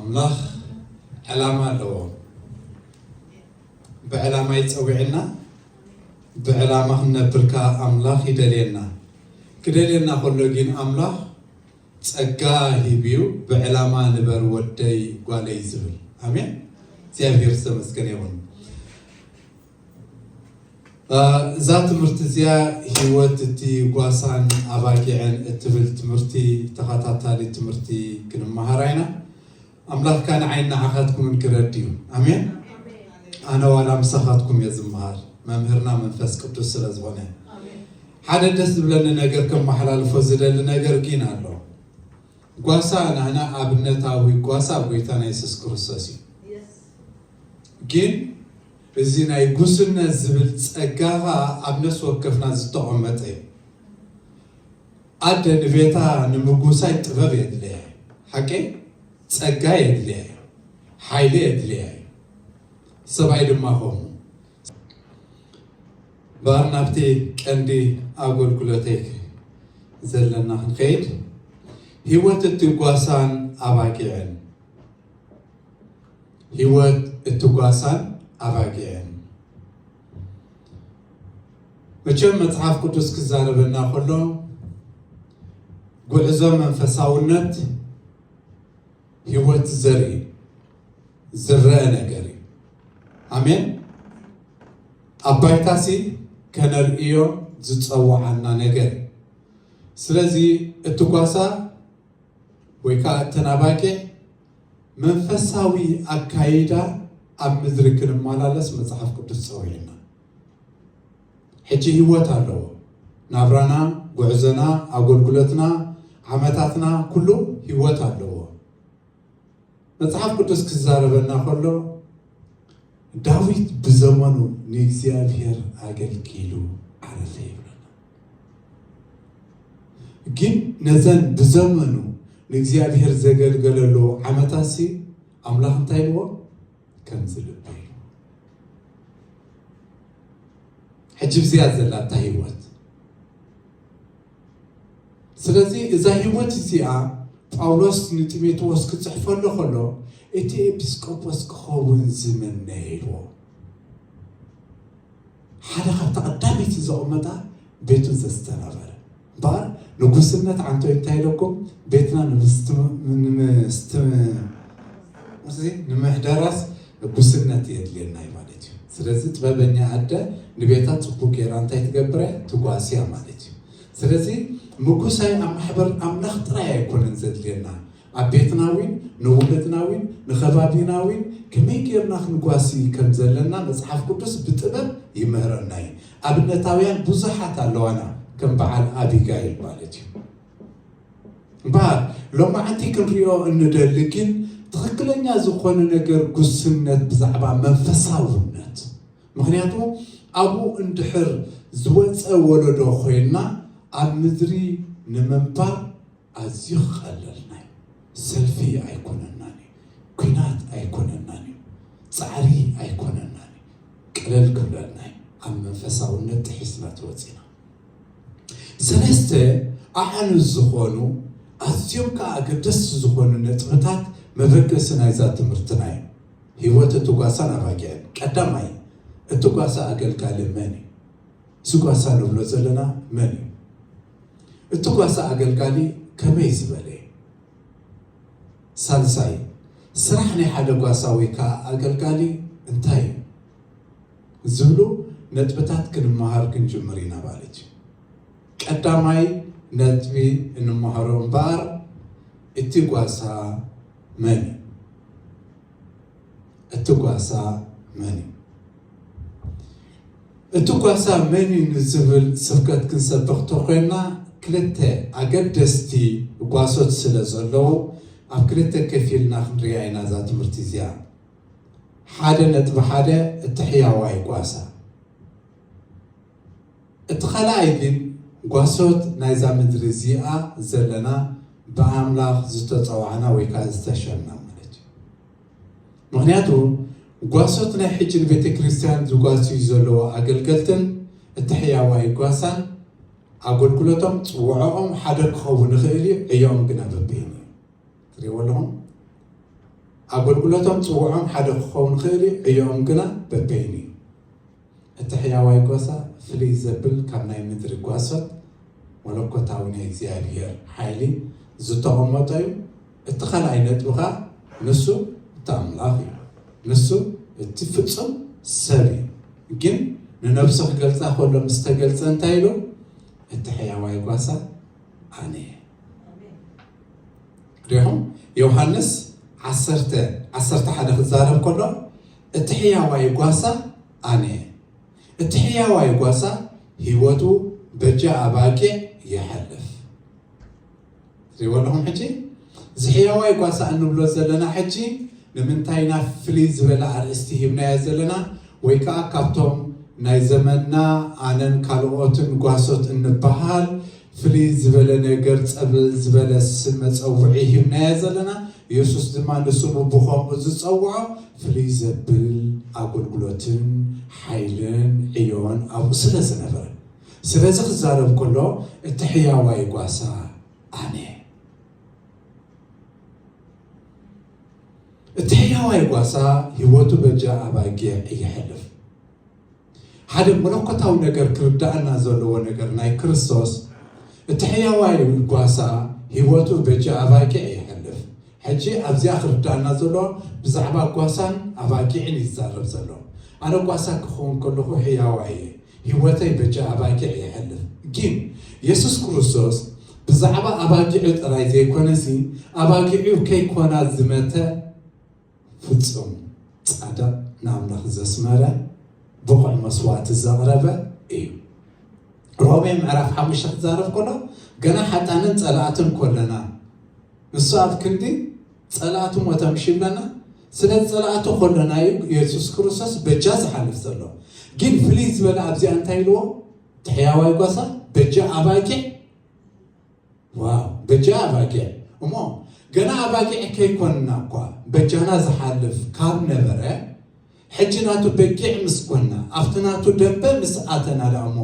ኣምላኽ ዕላማ ኣለዎ። ብዕላማ ይጸውዕና። ብዕላማ ክንነብር ከኣ ኣምላኽ ይደልየና። ክደልየና ከሎ ግን ኣምላኽ ጸጋ ሂብዩ፣ "ብዕላማ ንበር ወደይ ጓለይ" ዝብል። ኣሜን። እግዚኣብሔር ዝተመስገነ ይኹን። እዛ ትምህርቲ እዚኣ ህይወት እቲ ጓሳን ኣባጊዕን እትብል ትምህርቲ፣ ተኸታታሊ ትምህርቲ ክንመሃራ ኢና። ኣምላኽካ ንዓይን ንዓኻትኩምን ክረድ እዩ። ኣሜን። ኣነ ዋላ ምሳኻትኩም እየ ዝመሃር፣ መምህርና መንፈስ ቅዱስ ስለ ዝኾነ። ሓደ ደስ ዝብለኒ ነገር ከመሓላልፎ ዝደሊ ነገር ግን ኣሎ። ጓሳ ናህና ኣብነታዊ ጓሳ ኣብ ጎይታና የሱስ ክርስቶስ እዩ። ግን እዚ ናይ ጉስነት ዝብል ጸጋ ኸኣ ኣብ ነፍሲ ወከፍና ዝተቐመጠ እዩ። ኣደ ንቤታ ንምጉሳይ ጥበብ የድልያ እዩ። ሓቀይ? ጸጋ የድልያ እዩ። ሓይሊ የድልያ እዩ። ሰብኣይ ድማ ከምኡ። እምበኣር ናብቲ ቀንዲ ኣገልግሎተይ ዘለና ክንከይድ፣ ህይወት እቲ ጓሳን ኣባጊዕን። ህይወት እቲ ጓሳን ኣባጊዕን። መቸም መጽሓፍ ቅዱስ ክዛረበና ከሎ፣ ጉዕዞ መንፈሳውነት ህይወት ዘርኢ፣ ዝረአ ነገር እዩ። ኣሜን። ኣብ ባይታሲ ከነርእዮ ዝጸውዓና ነገር እዩ። ስለዚ እቲ ጓሳ ወይ ከኣ እተን ኣባጊዕ መንፈሳዊ ኣካይዳ ኣብ ምድሪ ክንመላለስ መጽሓፍ ቅዱስ ጸዊዑና። ሕጂ ህይወት ኣለዎ። ናብራና፣ ጉዕዞና፣ ኣገልግሎትና፣ ዓመታትና፣ ኩሉ ህይወት ኣለዎ። መጽሓፍ ቅዱስ ክዛረበና ከሎ፣ "ዳዊት ብዘመኑ ንእግዚኣብሔር ኣገልጊሉ ዓረፈ" ይብለና። ግን ነዘን ብዘመኑ ንእግዚኣብሔር ዘገልገለሉ ዓመታትሲ ኣምላኽ እንታይ ኢልዎ? ከምዚ ልቢ ኢሉ። ሕጂ ብዚኣ ዘላ እታ ህይወት። ስለዚ እዛ ህይወት እዚኣ ጳውሎስ ንጢሞቴዎስ ክጽሕፈሉ ከሎ፣ "እቲ ኤጲስቆጶስ ክኸውን ዝምነ" ኢልዎ። ሓደ ካብታ ቀዳመይቲ ዘቐመጣ ቤቱ ዘስተናበረ። እምበኣር ንጉስነት ዓንቶ እንታይ ኢለኩም? ቤትና ንምስት-፣ ንምስት-፣ እዚ ንምሕደራስ ጉስነት የድልየና እዩ ማለት እዩ። ስለዚ ጥበበኛ ኣደ ንቤታ ጽቡቅ ጌራ እንታይ ትገብር እያ? ትጓስያ ማለት እዩ። ስለዚ ምጉሳይ ኣብ ማሕበር ኣምላኽ ጥራይ ኣይኮነን ዘድልየና። ኣብ ቤትና እውን፣ ንውሉድና እውን፣ ንኸባቢና እውን ከመይ ጌርና ክንጓሲ ከም ዘለና መጽሓፍ ቅዱስ ብጥበብ ይምህረና እዩ። ኣብነታውያን ብዙሓት ኣለዋና፣ ከም በዓል ኣቢጋይል ማለት እዩ። እምበኣር ሎማዕንቲ ክንሪኦ እንደሊ ግን ትኽክለኛ ዝኾነ ነገር ጉስነት ብዛዕባ መንፈሳውነት። ምኽንያቱ ኣብኡ እንድሕር ዝወፀ ወለዶ ኮይንና ኣብ ምድሪ ንምንባር ኣዝዩ ክቐለልና እዩ። ሰልፊ ኣይኮነናን እዩ። ኲናት ኣይኮነናን እዩ። ጻዕሪ ኣይኮነናን እዩ። ቀለል ክብለልና እዩ። ኣብ መንፈሳውነት ጥሒስና ተወጺና። ሰለስተ ኣዕኑድ ዝኾኑ ኣዝዮም ከኣ ኣገደስቲ ዝኾኑ ነጥብታት መበገሲ ናይዛ ትምህርትና እዩ። ህይወት እቲ ጓሳን ኣባጊዕን። ቀዳማይ፣ እቲ ጓሳ ኣገልጋሊ መን እዩ? እዚ ጓሳ ንብሎ ዘለና መን እዩ? እቲ ጓሳ ኣገልጋሊ ከመይ ዝበለ እዩ? ሳልሳይ፣ ስራሕ ናይ ሓደ ጓሳ ወይ ከኣ ኣገልጋሊ እንታይ እዩ? ዝብሉ ነጥብታት ክንመሃር ክንጅምር ኢና ማለት እዩ። ቀዳማይ ነጥቢ እንመሃሮ እምበኣር፣ እቲ ጓሳ መን እዩ? እቲ ጓሳ መን እዩ? እቲ ጓሳ መን እዩ ንዝብል ስብከት ክንሰብኽ ተኾይንና፣ ክልተ ኣገደስቲ ጓሶት ስለ ዘለዉ፣ ኣብ ክልተ ከፊልና ክንሪኣ ኢና እዛ ትምህርቲ እዚኣ። ሓደ ነጥቢ ሓደ፣ እቲ ሕያዋይ ጓሳ። እቲ ካልኣይ ግን፣ ጓሶት ናይዛ ምድሪ እዚኣ ዘለና፣ ብኣምላኽ ዝተጸዋዕና ወይ ከኣ ዝተሸምና ማለት እዩ። ምኽንያቱ፣ ጓሶት ናይ ሕጂ ንቤተ ክርስቲያን ዝጓስዩ ዘለዉ ኣገልገልትን፣ እቲ ሕያዋይ ጓሳን፣ ኣገልግሎቶም፣ ጽውዖኦም ሓደ ክኸውን ይኽእል እዩ፣ ዕዮኦም ግና በበይኑ እዩ። ትሪእዎ ኣለኹም? ኣገልግሎቶም ጽውዖም ሓደ ክኸውን ይኽእል እዩ፣ ዕዮኦም ግና በበይኑ እዩ። እቲ ሕያዋይ ጓሳ ፍልይ ዘብል ካብ ናይ ምድሪ ጓሶት መለኮታዊ ናይ እግዚኣብሔር ሓይሊ ዝተቐመጦ እዩ። እቲ ካልኣይ ነጥቢ ኸኣ ንሱ እቲ ኣምላኽ እዩ። ንሱ እቲ ፍጹም ሰብ እዩ። ግን ንነብሱ ክገልጻ ከሎ ምስ ተገልጸ እንታይ ኢሉ? እቲ ሕያዋይ ጓሳ ኣነ እየ። ሪኹም ዮሃንስ ዓሰርተ፣ ዓሰርተ ሓደ ክዛረብ ከሎ እቲ ሕያዋይ ጓሳ ኣነ እየ። እቲ ሕያዋይ ጓሳ ህይወቱ በጃ ኣባጊዕ ይሓልፍ። ሪወለኹም ሕጂ እዚ ሕያዋይ ጓሳ እንብሎ ዘለና ሕጂ ንምንታይ ኢና ፍልይ ዝበለ ኣርእስቲ ሂብናዮ ዘለና? ወይ ከዓ ካብቶም ናይ ዘመንና ኣነን ካልኦትን ጓሶት እንበሃል ፍልይ ዝበለ ነገር ጸብለል ዝበለ ስም መጸውዒ ሂብናዮ ዘለና? የሱስ ድማ ንስሙ ብኸምኡ ዝጸውዖ ፍልይ ዘብል ኣገልግሎትን ሓይልን ዕዮን ኣብኡ ስለ ዝነበረ። ስለዚ ክዛረብ ከሎ እቲ ሕያዋይ ጓሳ ኣነ እቲ ሕያዋይ ጓሳ ህይወቱ በጃ ኣባጊዕ እየሕልፍ። ሓደ መለኮታዊ ነገር ክርዳእና ዘለዎ ነገር ናይ ክርስቶስ እቲ ሕያዋይ ጓሳ ህይወቱ በጃ ኣባጊዕ እየሕልፍ። ሕጂ ኣብዚኣ ክርዳእና ዘሎ ብዛዕባ ጓሳን ኣባጊዕን ይዛረብ ዘሎ። ኣነ ጓሳ ክኸውን ከለኹ ሕያዋይ እየ፣ ህይወተይ በጃ ኣባጊዕ እየሕልፍ። ግን የሱስ ክርስቶስ ብዛዕባ ኣባጊዑ ጥራይ ዘይኮነሲ ኣባጊዑ ከይኮና ዝመተ ፍጹም ጻድቕ ንኣምላኽ ዘስመረ ብቑዕ መስዋእቲ ዘቕረበ እዩ። ሮሜ ምዕራፍ ሓሙሽተ ክዛረብ ከሎ ገና ሓጣንን ጸላእትን ኮለና ንሱ ኣብ ክንዲ ጸላእቱ ሞተ ምሽ ይብለና። ስለ ጸላእቱ ኮለና እዩ የሱስ ክርስቶስ በጃ ዝሓልፍ ዘሎ። ግን ፍልይ ዝበለ ኣብዚኣ እንታይ ኢልዎ? እቲ ሕያዋይ ጓሳ በጃ ኣባጊዕ ዋው በጃ ኣባጊዕ እሞ ገና ኣባጊዕ ከይኮንና እኳ በጃና ዝሓልፍ ካብ ነበረ ሕጂ ናቱ በጊዕ ምስ ኮንና ኣብቲ ናቱ ደንበ ምስ ኣተና ደኣ እሞ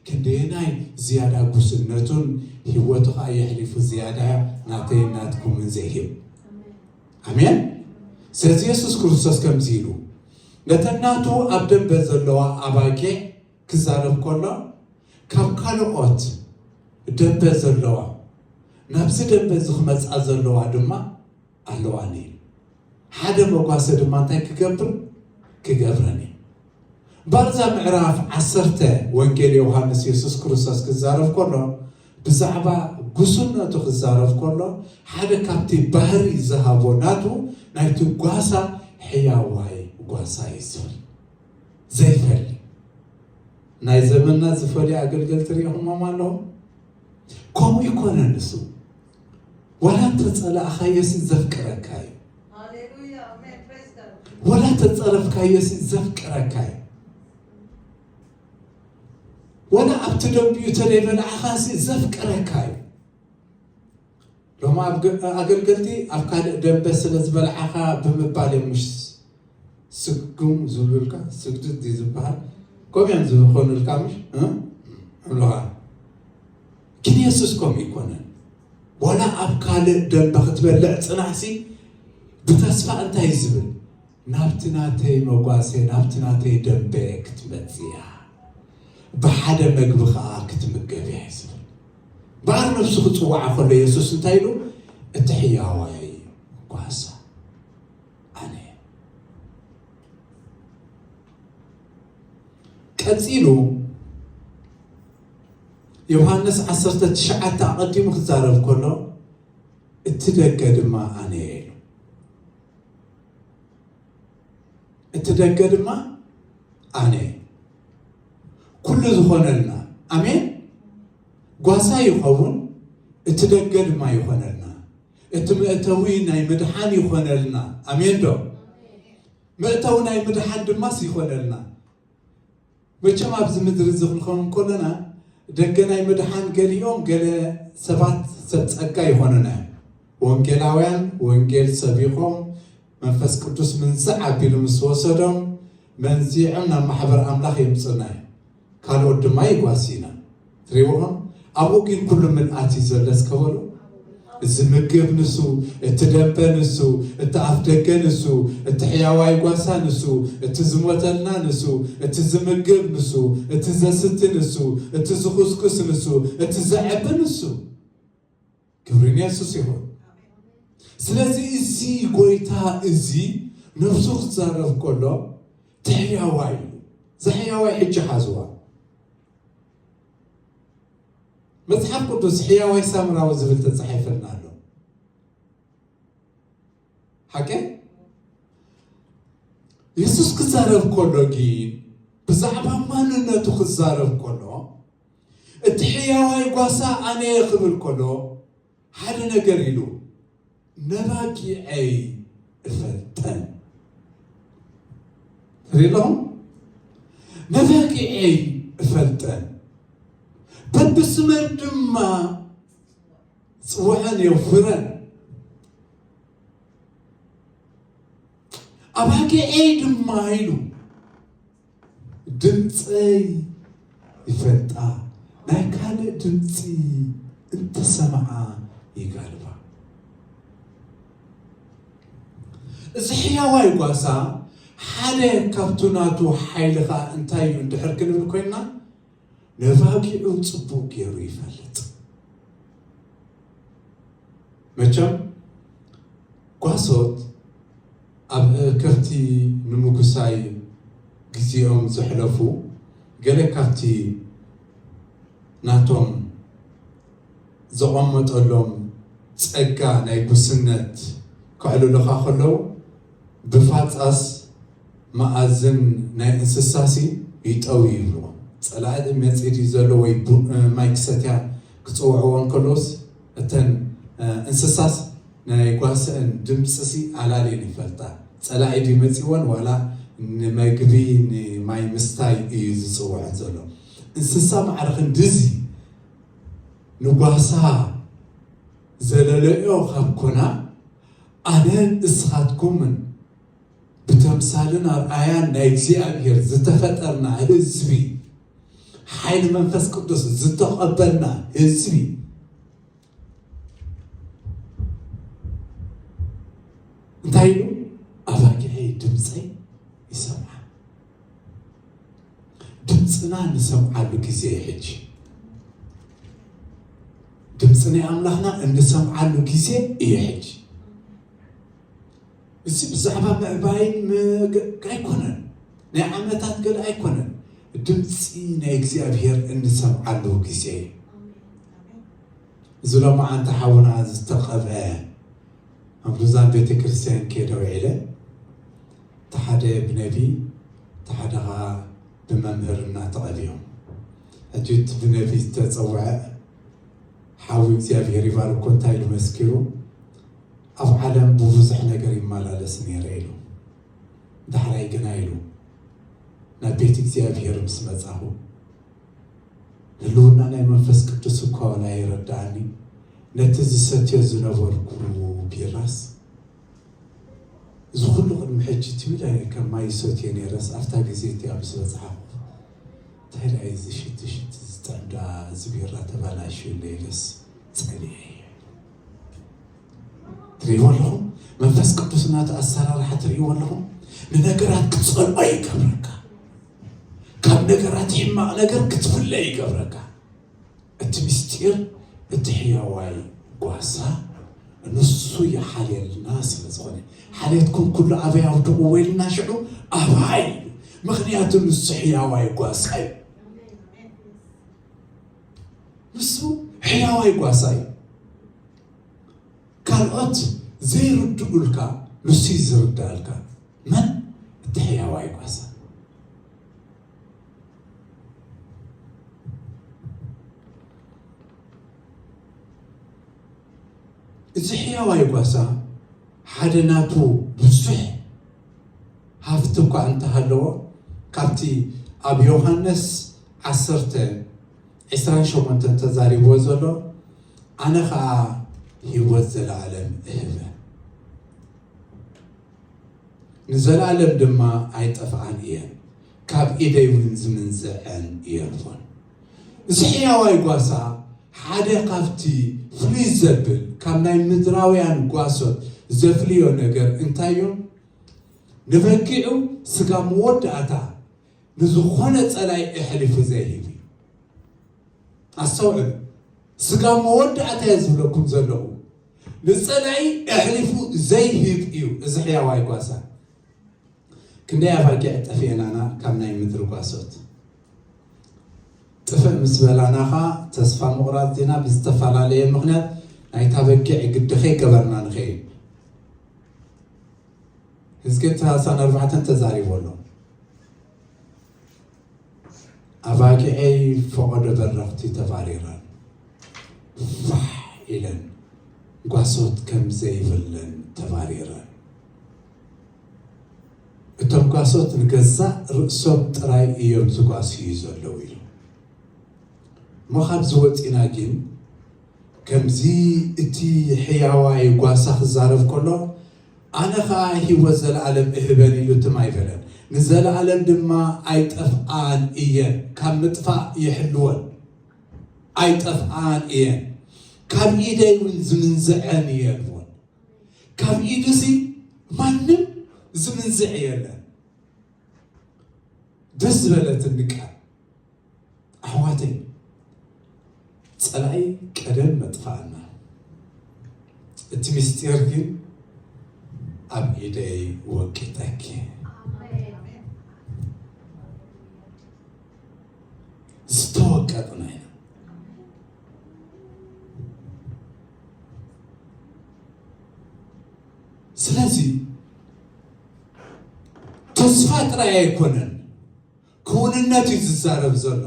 ክንደየናይ ዝያዳ ጉስነቱን ህይወቱ ከዓ የሕሊፉ ዝያዳ ናተይን ናትኩምን ዘይህብ። ኣሜን። ስለዚ የሱስ ክርስቶስ ከምዚ ኢሉ ነተን ናቱ ኣብ ደንበ ዘለዋ ኣባጊዕ ክዛረብ ከሎ ካብ ካልኦት ደንበ ዘለዋ ናብዚ ደንበ እዚ ክመፅኣ ዘለዋ ድማ ኣለዋኒ እዩ። ሓደ መጓሰ ድማ እንታይ ክገብር ክገብረኒ። ባርዛ ምዕራፍ ዓሰርተ ወንጌል ዮሃንስ የሱስ ክርስቶስ ክዛረብ ከሎ ብዛዕባ ጉስነቱ ክዛረብ ከሎ ሓደ ካብቲ ባህሪ ዝሃቦ ናቱ ናይቲ ጓሳ ሕያዋይ ጓሳ እዩ ዝብል ዘይፈሊ ናይ ዘመንና ዝፈልዩ ኣገልገልቲ ሪኢኹሞም ኣለኹም። ከምኡ ይኮነ ንሱ ዋላ እንተፀላእኻዮሲ ዘፍቅረካ እዩ። ዋላ ተፀረፍካዮሲ ዘፍቅረካ እዩ። ዋላ ኣብቲ ደንቢኡ ተደይበላዕኻሲ ዘፍቅረካ እዩ። ሎሚ ኣብ ኣገልገልቲ ኣብ ካልእ ደንበ ስለ ዝበልዓኻ ብምባል እዮም ምሽ ስጉም ዝብሉልካ ስግድድ ድዩ ዝበሃል? ከምኡ እዮም ዝኾኑልካ ምሽ እብሉኻ። ግን የሱስ ከምኡ ኣይኮነን። ዋላ ኣብ ካልእ ደንበ ክትበልዕ ፅናሕሲ ብተስፋ እንታይ ዝብል ናብቲ ናተይ መጓሰ ናብቲ ናተይ ደንበ ክትመጽእ እያ፣ ብሓደ መግቢ ኸኣ ክትምገብ እያ እዩ ዝብል። እምበኣር ነብሱ ክጽውዓ ከሎ የሱስ እንታይ ኢሉ? እቲ ሕያዋይ ጓሳ ኣነ እየ። ቀጺሉ ዮሃንስ ዓሰርተ ትሽዓተ ኣቐዲሙ ክዛረብ ከሎ እቲ ደገ ድማ ኣነ እየ ኢሉ። እቲ ደገ ድማ ኣነ ኩሉ ዝኾነልና ኣሜን። ጓሳ ይኸውን፣ እቲ ደገ ድማ ይኾነልና፣ እቲ መእተዊ ናይ ምድሓን ይኾነልና። ኣሜን ዶ? መእተዊ ናይ ምድሓን ድማስ ይኾነልና። መቸም ኣብዚ ምድሪ እዚ ክንኸውን ከለና ደገ ናይ ምድሓን ገሊኦም ገለ ሰባት ሰብ ጸጋ ይኾኑና እዮም። ወንጌላውያን ወንጌል ሰቢኾም መንፈስ ቅዱስ ምንዝዕ ኣቢሉ ምስ ወሰዶም መንዚዖም ናብ ማሕበር ኣምላኽ የምጽኡና እዮም። ካልኦት ድማ ይጓስዩና። ትሪእዎም ኣብኡ ግን ኩሉ ምልኣት እዩ ዘሎ እስከ በሉ። እዚ ምግብ ንሱ፣ እቲ ደንበ ንሱ፣ እቲ ኣፍ ደገ ንሱ፣ እቲ ሕያዋይ ጓሳ ንሱ፣ እቲ ዝሞተልና ንሱ፣ እቲ ዝምግብ ንሱ፣ እቲ ዘስቲ ንሱ፣ እቲ ዝኹስኩስ ንሱ፣ እቲ ዘዕቢ ንሱ። ክብሪ ንየሱስ ይኹን። ስለዚ እዚ ጎይታ እዚ ነብሱ ክዛረብ ከሎ እቲ ሕያዋይ እዩ። እዛ ሕያዋይ ሕጂ ሓዝዋ። መጽሓፍ ቅዱስ ሕያዋይ ሳምራዊ ዝብል ተጻሒፈልና ኣሎ። ሓቂ? የሱስ ክዛረብ ከሎ ግን ብዛዕባ ማንነቱ ክዛረብ ከሎ እቲ ሕያዋይ ጓሳ ኣነ እየ ክብል ከሎ ሓደ ነገር ኢሉ፣ ነባጊዐይ እፈልጠን። ሪኢኹም? ነባጊዐይ እፈልጠን፣ በብስመን ድማ ጽውዐን የውፍረን። ኣባጊዐይ ድማ ኢሉ ድምፀይ ይፈልጣ፣ ናይ ካልእ ድምፂ እንተሰምዓ ይጋልባ። እዚ ሕያዋይ ጓሳ ሓደ ካብቱ ናቱ ሓይሊ ኸዓ እንታይ እዩ እንድሕር ክንብል ኮይንና፣ ነባጊዑ ጽቡቕ ገይሩ ይፈልጥ። መቸም ጓሶት ኣብ ከብቲ ንምጉሳይ ግዜኦም ዘሕለፉ፣ ገለ ካብቲ ናቶም ዘቐመጠሎም ጸጋ ናይ ጉስነት ከዕልሉኻ ከለዉ፣ ብፋጻስ መኣዝን ናይ እንስሳሲ ይጠዊ ይብልዎ። ጸላኢ መጺኡ ድዩ ዘሎ ወይ ቡ-፣ ማይ ክሰትያ ክጽውዕዎ እንከለውስ፣ እተን፣ እ፣ እንስሳስ ናይ ጓስአን ድምጽሲ ኣላልየን ይፈልጣ። ጸላኢ ድዩ መጺወን ዋላ ንመግቢ ንማይ ምስታይ እዩ ዝጽውዐን ዘሎ። እንስሳ ማዕረ ክንድዚ ንጓሳ ዘለለዮ ካብ ኮና፣ ኣነን እስኻትኩምን ብተምሳልን ኣርኣያን ናይ እግዚኣብሔር ዝተፈጠርና ህዝቢ፣ ሓይሊ መንፈስ ቅዱስ ዝተቐበልና ህዝቢ፣ እንታይ ኢሉ? ኣባጊዐይ ድምፀይ ይሰምዓ። ድምፅና እንሰምዓሉ ግዜ እዩ ሕጂ። ድምፂ ናይ ኣምላኽና እንሰምዓሉ ግዜ እዩ ሕጂ። እዚ ብዛዕባ ምዕባይን ምግ-፣ ኣይኮነን። ናይ ዓመታት ገለ ኣይኮነን። ድምፂ ናይ እግዚኣብሔር እንሰምዓሉ ግዜ እዩ። እዚ ሎማዓንቲ ሓውና ዝተቐብአ ኣብ ሉዛን ቤተ ክርስቲያን ከይደ ውዒለ፣ እቲ ሓደ ብነቢ፣ እቲ ሓደ ኸዓ ብመምህር እናተቐብዮም። ሕጂ እቲ ብነቢ ዝተጸውዐ ሓው እግዚኣብሔር ይባርኮ እንታይ ኢሉ መስኪሩ? ኣብ ዓለም ብብዙሕ ነገር ይመላለስ ነይረ ኢሉ። ዳሕራይ ግና ኢሉ ናብ ቤት እግዚኣብሔር ምስ መጻኹ፣ ህልውና ናይ መንፈስ ቅዱስ እኳ ወላ ይረድኣኒ፣ ነቲ ዝሰትዮ ዝነበርኩ ቢራስ፣ እዚ ኩሉ ቅድሚ ሕጂ ትብል ኣየ ከም ማይ ይሰትዮ ነይረስ፣ ኣብታ ግዜ እቲኣ ምስ በጽሓኹ፣ እንታይ ደኣ እዩ እዚ ሽቲ ሽቲ ዝጥዕም ደኣ፣ እዚ ቢራ ተባላሽዩ ኣሎ ኢለስ ጸሊኤ እየ። ትርእይዎ ኣለኹም? መንፈስ ቅዱስ እናተ ኣሰራርሓ ትርእይዎ ኣለኹም? ንነገራት ክትጸልኦ ይገብረካ። ካብ ነገራት ሕማቕ ነገር ክትፍለ ይገብረካ። እቲ ምስጢር እቲ ሕያዋይ ጓሳ ንሱ ይሓልየልና ስለ ዝኾነ፣ ሓልየትኩም ኩሉ ኣበይ ኣውድቕዎ ኢልና ሽዑ ኣባይ፣ ምኽንያቱ ንሱ ሕያዋይ ጓሳ እዩ። ንሱ ሕያዋይ ጓሳ እዩ። ካልኦት ዘይርድኡልካ ንሱ እዩ ዝርዳእልካ። መን? እቲ ሕያዋይ ጓሳ። እዚ ሕያዋይ ጓሳ ሓደ ናቱ ብዙሕ ሃፍቲ እኳ እንተሃለዎ፣ ካብቲ ኣብ ዮሃንስ ዓሰርተ ዕስራን ሸሞንተን ተዛሪብዎ ዘሎ፣ ኣነ ኸኣ ህይወት ዘለኣለም እህበ፣ ንዘለኣለም ድማ ኣይጠፍኣን እየን፣ ካብ ኢደይ እውን ዝምንዝዐን የልቦን። እዚ ሕያዋይ ጓሳ ሓደ ካብቲ ፍልይ ዘብል ካብ ናይ ምድራውያን ጓሶት ዘፍልዮ ነገር እንታይ እዩ? ንበጊዑ ስጋ መወዳእታ ንዝኾነ ጸላይ ኣሕሊፉ ዘይህብ እዩ። ኣስተውዕሉ፣ ስጋ መወዳእታ እየ ዝብለኩም ዘለኹ። ንጸላይ ኣሕሊፉ ዘይህብ እዩ እዚ ሕያዋይ ጓሳ። ክንደይ ኣባጊዕ ጠፊኤናና ካብ ናይ ምድሪ ጓሶት። ጥፍእ ምስ በላና ኸኣ ተስፋ ምቑራጽ ዲና ብዝተፈላለየ ምኽንያት ናይታ በጊዕ ግዲ ከይገበርና ንኸይድ። ህዝቅኤል ሰላሳን ኣርባዕተን ተዛሪቡ ኣሎ። ኣባጊዐይ ፈቐዶ በረኽቲ ተባሪረን ፋሕ ኢለን ጓሶት ከም ዘይብለን ተባሪረን። እቶም ጓሶት ንገዛእ ርእሶም ጥራይ እዮም ዝጓስዩ ዘለዉ ኢሉ። እሞ ካብዚ ወፂና ግን ከምዚ እቲ ሕያዋይ ጓሳ ክዛረብ ከሎ ኣነ ኸዓ ህይወት ዘለዓለም እህበን ኢሉ ትም ኣይበለን። ንዘለዓለም ድማ ኣይጠፍኣን እየን፣ ካብ ምጥፋእ ይሕልወን። ኣይጠፍኣን እየን፣ ካብ ኢደይ እውን ዝምንዝዐን እየን። ካብ ኢዱሲ ማንም ዝምንዝዕ የለን። ደስ ዝበለትኒ ቃል ኣሕዋተይ፣ ጸላኢ ቀደም መጥፋእና፣ እቲ ምስጢር ግን ኣብ ኢደይ ወቂጠኪ። ዝተወቀጥና ኢና። ስለዚ ተስፋ ጥራይ ኣይኮነን፣ ክውንነት እዩ ዝዛረብ ዘሎ።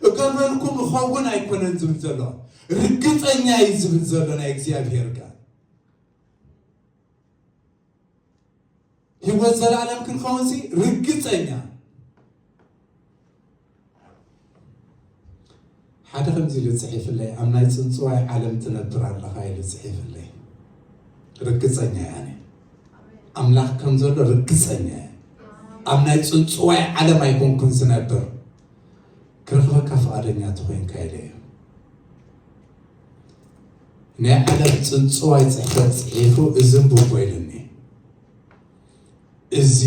እገበርኩም እኸውን ኣይኮነን ዝብል ዘሎ፣ ርግጸኛ እዩ ዝብል ዘሎ ናይ እግዚኣብሔር ቃል። ህይወት ዘለዓለም ክንኸውን ሲ ርግጸኛ። ሓደ ከምዚ ኢሉ ጽሒፍለይ፣ ኣብ ናይ ጽንጽዋይ ዓለም ትነብር ኣለኻ ኢሉ ጽሒፍለይ። ርግጸኛ እየ ኣነ። ኣምላኽ ከም ዘሎ ርግጸኛ እየ። ኣብ ናይ ጽንጽዋይ ዓለም ኣይኮንኩን ዝነብር። ክረኽበካ ፍቓደኛ ተኾይንካ ኢለ እየ። ናይ ዓለም ጽንጽዋይ ጽሕፈት ጽሒፉ እዝንብቦ ኢሉኒ። እዚ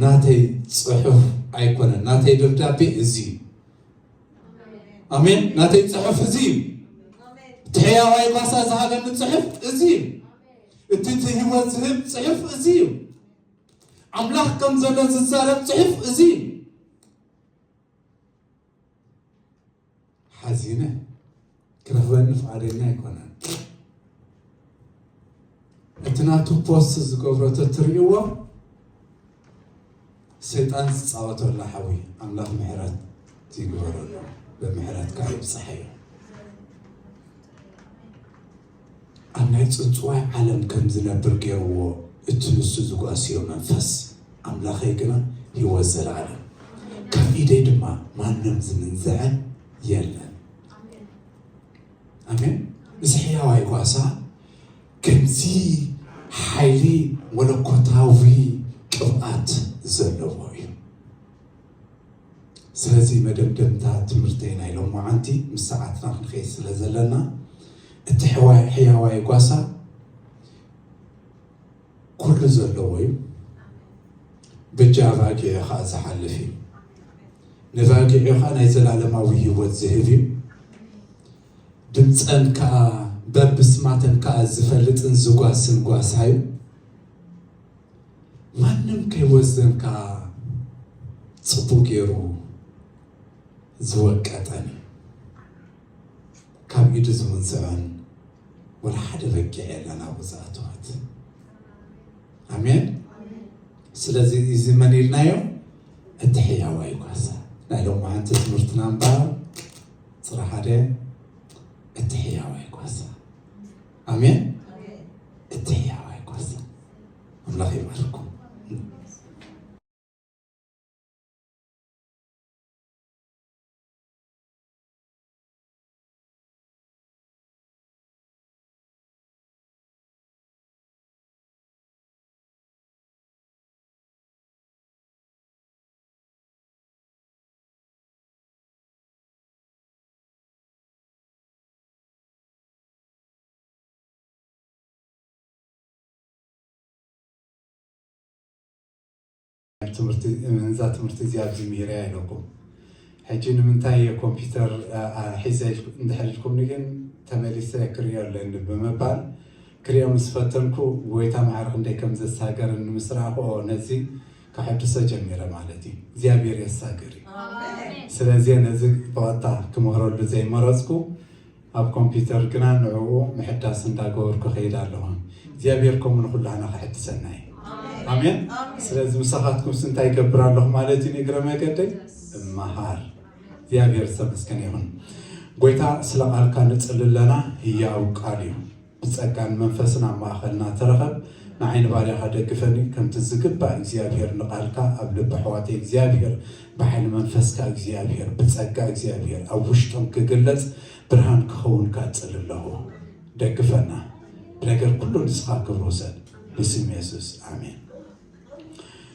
ናተይ ጽሑፍ ኣይኮነን፣ ናተይ ደብዳቤ እዚ እዩ። ኣሜን። ናተይ ጽሑፍ እዚ እዩ። እቲ ሕያዋይ ጓሳ ዝሃበኒ ጽሑፍ እዚ እዩ። እቲ እቲ ህይወት ዝህብ ጽሑፍ እዚ እዩ። ኣምላኽ ከም ዘሎ ዝዛረብ ጽሑፍ እዚ እዩ። ሓዚነ ክረኽበኒ ፍቓደኛ ኣይኮነን። እቲ ናቱ ፖስት ዝገብሮ ተትርእይዎ፣ ሰይጣን ዝጻወተሉ ሓዊ፣ ኣምላኽ ምሕረት ይግበረሉ፣ ብምሕረትካ ይብጽሓዮ። ኣብ ናይ ጽንጽዋይ ዓለም ከም ዝነብር ገይርዎ እቲ ንሱ ዝጓስዮ መንፈስ፣ ኣምላኸይ ግና ህይወት ዘለዓለም፣ ካብ ኢደይ ድማ ማንም ዝምንዝዐ የለን። ኣሜን። እዚ ሕያዋይ ጓሳ ከምዚ ሓይሊ መለኮታዊ ቅብኣት ዘለዎ እዩ። ስለዚ መደምደምታ ትምህርተይ ናይ ሎማዓንቲ ምስ ሰዓትና ክንኸይድ ስለ ዘለና፣ እቲ ሕዋይ-፣ ሕያዋይ ጓሳ ኩሉ ዘለዎ እዩ። በጃ ኣባጊዑ ኸዓ ዝሓልፍ እዩ። ነባጊዑ ኸዓ ናይ ዘላለማዊ ህይወት ዝህብ እዩ። ድምፀን ከዓ በብስማተን ከዓ ዝፈልጥን ዝጓስን ጓሳ እዩ። ማንም ከይወስደን ከዓ ፅቡቅ ገይሩ ዝወቀጠን እዩ። ካብ ኢዱ ዝምንዝዐን ወላ ሓደ በጊዕ የለን ኣብኡ ዝኣተወት። ኣሜን። ስለዚ እዚ መን ኢልናዮ? እቲ ሕያዋይ ጓሳ። ናይ ሎማዓንቲ ትምህርትና እምበኣር ፅረ ሓደ፣ እቲ ሕያዋይ ጓሳ። ኣሜን። እቲ ሕያዋይ ጓሳ። ኣምላኽ ይባርኩም። ትምህርቲ፣ እዛ ትምህርቲ እዚኣ ኣብዚ ምሂረያ ኢለኩም። ሕጂ ንምንታይ ኮምፒውተር፣ አ፣ አ፣ ሒዘ ኢልኩ-፣ እንድሕር ኢልኩምኒ ግን ተመሊሰ ክርእዮ ኣለኒ ብምባል ክርእዮ ምስ ፈተንኩ፣ ጎይታ ማዕረ ክንደይ ከም ዘሳገረኒ ምስ ረኣኹ፣ ኦ፣ ነዚ ከሐድሶ ጀሚረ ማለት እዩ። እግዚኣብሔር የሳግር እዩ። ኣሜን። ስለዚ ነዚ ብቐጥታ ክምህረሉ ዘይመረጽኩ፣ ኣብ ኮምፒውተር ግና ንዕኡ ምሕዳስ እንዳገበርኩ ከይድ ኣለኹ። እግዚኣብሔር ከምኡ ንኹላህና ከሐድሰና እዩ። ኣሜን። ኣሜን። ኣሜን። ስለዚ ምሳኻትኩምስ እንታይ ይገብር ኣለኹ ማለት እዩ? ንእግረ መገደይ እመሃር። እግዚኣብሔር ዝተመስገነ ይኹን። ጎይታ ስለ ቃልካ ንጽሊ ኣለና፣ ህያው ቃል እዩ። ብጸጋን መንፈስን ኣብ ማእኸልና ተረኸብ። ንዓይ ንባርያኻ ደግፈኒ፣ ከምቲ ዝግባእ እግዚኣብሔር ንቃልካ ኣብ ልቢ ኣሕዋተይ እግዚኣብሔር ብሓይሊ መንፈስካ እግዚኣብሔር ብጸጋ እግዚኣብሔር ኣብ ውሽጦም ክግለጽ ብርሃን ክኸውን ካጽል ኣለኹ። ደግፈና። ብነገር ኩሉ ንስኻ ክብሪ ውሰድ። ብስም የሱስ ኣሜን።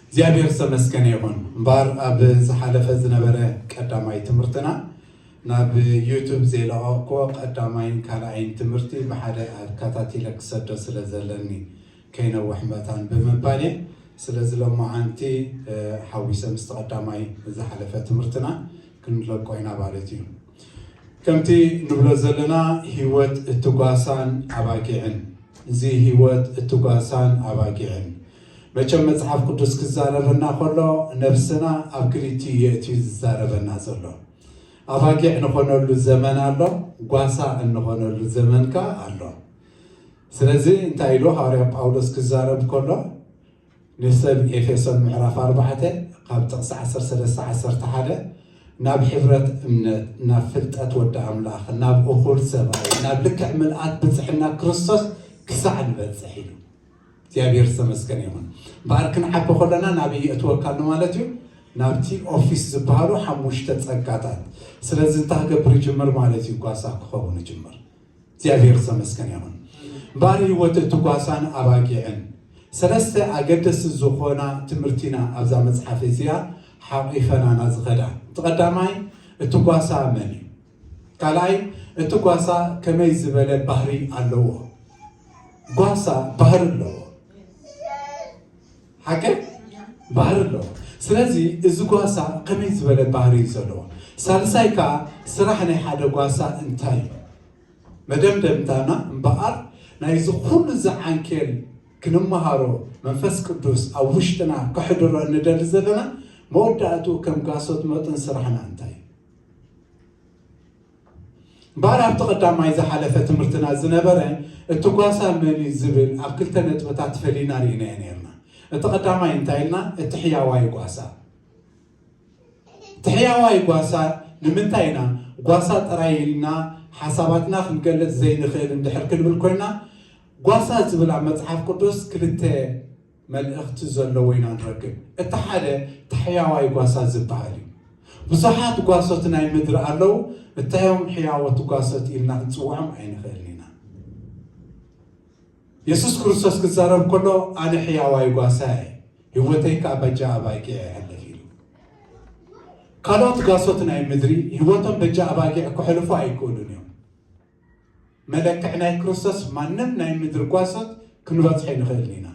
እግዚኣብሔር ዝተመስገነ ይኹን። እምበኣር ኣብ ዝሓለፈ ዝነበረ ቀዳማይ ትምህርትና ናብ ዩቱብ ዘይለቐቕኩዎ ቀዳማይን ካልኣይን ትምህርቲ ብሓደ ኣከታቲለ ክሰዶ ስለ ዘለኒ ከይነውሕ መታን ብምባል እየ። ስለዚ ሎማዓንቲ፣ እ፣ ሓዊሰ ምስቲ ቀዳማይ ዝሓለፈ ትምህርትና ክንለቆ ኢና ማለት እዩ። ከምቲ ንብሎ ዘለና ህይወት እቲ ጓሳን ኣባጊዕን፣ እዚ ህይወት እቲ ጓሳን ኣባጊዕን መቸም መጽሓፍ ቅዱስ ክዛረበና ከሎ ነብስና ኣብ ክልቲኡ የእትዩ ዝዛረበና ዘሎ። ኣባጊዕ ንኾነሉ ዘመን ኣሎ፣ ጓሳ እንኾነሉ ዘመን ከኣ ኣሎ። ስለዚ እንታይ ኢሉ ሃዋርያ ጳውሎስ ክዛረብ ከሎ ንሰብ ኤፌሶን ምዕራፍ ኣርባዕተ ካብ ጥቕሲ ዓሰርተ ሰለስተ ዓሰርተ ሓደ ናብ ሕብረት እምነት፣ ናብ ፍልጠት ወዲ ኣምላኽ፣ ናብ እኹል ሰብኣዊ፣ ናብ ልክዕ ምልኣት ብጽሕና ክርስቶስ ክሳዕ ንበጽሕ ኢሉ። እግዚኣብሔር ዝተመስገነ ይኹን። እምበኣር ክንዓቢ ከለና ናበይ የእትወካ ኣሎ ማለት እዩ? ናብቲ ኦፊስ ዝበሃሉ ሓሙሽተ ጸጋታት። ስለዚ እንታይ ክገብር ይጅምር ማለት እዩ? ጓሳ ክኸውን ይጅምር። እግዚኣብሔር ዝተመስገነ ይኹን። እምበኣር ህይወት እቲ ጓሳን ኣባጊዕን ሰለስተ ኣገደስቲ ዝኾና ትምህርቲና ኣብዛ መጽሓፍ እዚኣ ሓቂፈናና ዝኸዳ። እቲ ቀዳማይ እቲ ጓሳ መን እዩ? ካልኣይ እቲ ጓሳ ከመይ ዝበለ ባህሪ ኣለዎ? ጓሳ ባህሪ ኣለዎ። ሓቂ ባህሪ ኣለዎ። ስለዚ እዚ ጓሳ ከመይ ዝበለ ባህሪ እዩ ዘለዎ? ሳልሳይ ከኣ ስራሕ ናይ ሓደ ጓሳ እንታይ እዩ? መደምደምታና እምበኣር ናይዚ ኩሉ ዝዓንኬል ክንመሃሮ መንፈስ ቅዱስ ኣብ ውሽጥና ከሕድሮ እንደሊ ዘለና መወዳእትኡ ከም ጋሶት መጠን ስራሕና እንታይ እዩ? እምበኣር ኣብቲ ቀዳማይ ዝሓለፈ ትምህርትና ዝነበረ እቲ ጓሳ መን እዩ ዝብል ኣብ ክልተ ነጥብታት ፈሊና ርኢናዮ ነርና። እቲ ቀዳማይ እንታይ ኢልና? እቲ ሕያዋይ ጓሳ። እቲ ሕያዋይ ጓሳ ንምንታይ ኢና ጓሳ ጥራይ ኢልና ሓሳባትና ክንገልጽ ዘይንኽእል እንድሕር ክንብል ኮይና፣ ጓሳ ዝብል ኣብ መጽሓፍ ቅዱስ ክልተ መልእኽቲ ዘለዎ ኢና ንረክብ። እቲ ሓደ እቲ ሕያዋይ ጓሳ ዝበሃል እዩ። ብዙሓት ጓሶት ናይ ምድሪ ኣለዉ፣ እታዮም ሕያዎት ጓሶት ኢልና ክንጽውዖም ኣይንኽእልን ኢና። የሱስ ክርስቶስ ክዛረብ ከሎ ኣነ ሕያዋይ ጓሳ እየ፣ ህይወተይ ከኣ በጃ ኣባጊዕ እየ ሕልፍ ኢሉ። ካልኦት ጓሶት ናይ ምድሪ ህይወቶም በጃ ኣባጊዕ ክሕልፉ ኣይክእሉን እዮም። መለክዕ ናይ ክርስቶስ ማንም ናይ ምድሪ ጓሶት ክንበጽሖ ኣይንኽእልን ኢና።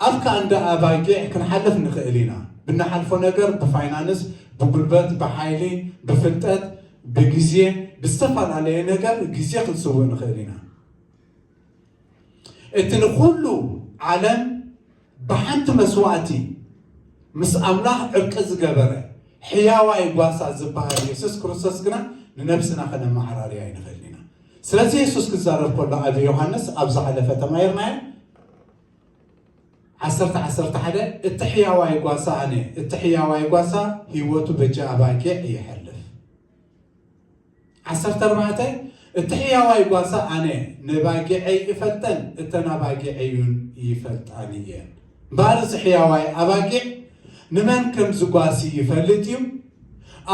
ኣብ ከኣንዳ ኣባጊዕ ክንሓልፍ ንኽእል ኢና። ብንሓልፎ ነገር ብፋይናንስ፣ ብጉልበት፣ ብሓይሊ፣ ብፍልጠት፣ ብግዜ፣ ብዝተፈላለየ ነገር ግዜ ክንስውእ ንኽእል ኢና። እቲ ንኹሉ ዓለም ብሓንቲ መስዋእቲ ምስ ኣምላኽ ዕርቂ ዝገበረ ሕያዋይ ጓሳ ዝበሃል የሱስ ክርስቶስ ግና ንነብስና ከነመዓራርያ ኣይንኽእልን ኢና። ስለዚ የሱስ ክዛረብ ከሎ ኣብ ዮሃንስ ኣብ ዝሓለፈ ተማሂርናዮ ዓሰርተ ዓሰርተ ሓደ እቲ ሕያዋይ ጓሳ ኣነ፣ እቲ ሕያዋይ ጓሳ ህይወቱ በጃ ኣባጊዕ ይሐልፍ። ዓሰርተ ኣርባዕተ እቲ ሕያዋይ ጓሳ ኣነ ነባጊዐይ እፈልጠን እተን ኣባጊዐይ እውን ይፈልጣኒ እየን። እምበኣር እዚ ሕያዋይ ኣባጊዕ ንመን ከም ዝጓሲ ይፈልጥ እዩ።